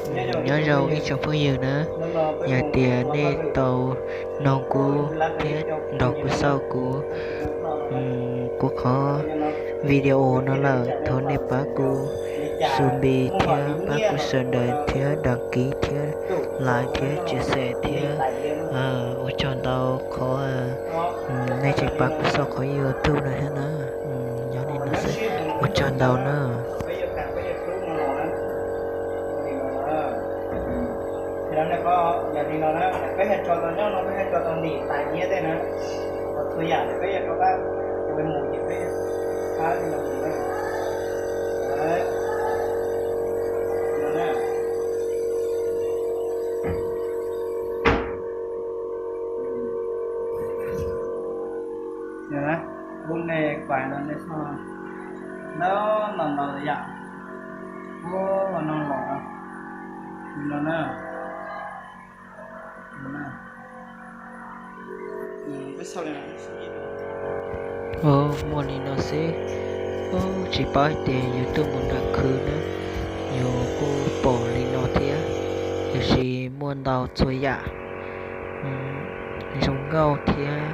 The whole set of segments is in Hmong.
Nyob zoo ib tsoom phooj ywg na, yog tias nej tau noog kuv thiab nrog kuv xauj kuv, kuv qhov video no lawm, thov nej pab kuv subscribe thiab pab kuv share thiab đăng ký thiab like thiab chia sẻ thiab. Ua tsaug ntau qhov nej tseem pab kuv xauj qhov YouTube no thiab na. Nyob li no xwb, ua tsaug ntau na. Lub neej pais no nej txhob, no no no yam, ua no los no na. Muaj li no xwb, tsis paub hais tias yus tuaj mus nram khw na, yus kuj pom li no thiab, tiam sis muaj ntau txhua yam zoo nkauj thiab.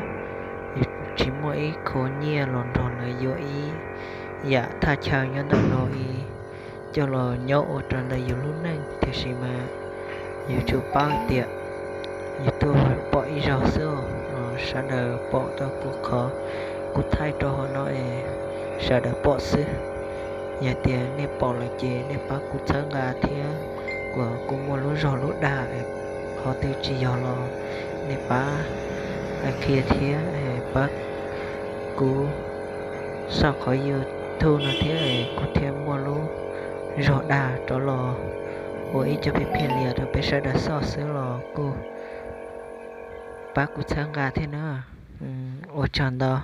Yus tsis muaj ib qho nyiaj los nrog lawv yuav ib yam thaj chaw nyob ntawm no coj los nyob ua raws ntawm yus lub neej, tiam sis mas yus tsuas paub hais tias yus tuaj pom ib zaug xwb, sawv daws pom tau kuv qhov kuv thaij rau hauv no es sawv daws pom xwb. Yog tias nej pom lawm ces nej pab kuv txhawb nqa thiab, kom kuv muaj lub zog lub dag, qhov twg tsis yog los nej pab qhia thiab pab kuv xauj qhov YouTube no thiab, kuv thiaj muaj lub zog dag rov los ua ib co pheej pheej lias rau peb sawv daws xauj xwb los kuj pab kuv txhawb nqa thiab na. Ua tsaug ntau.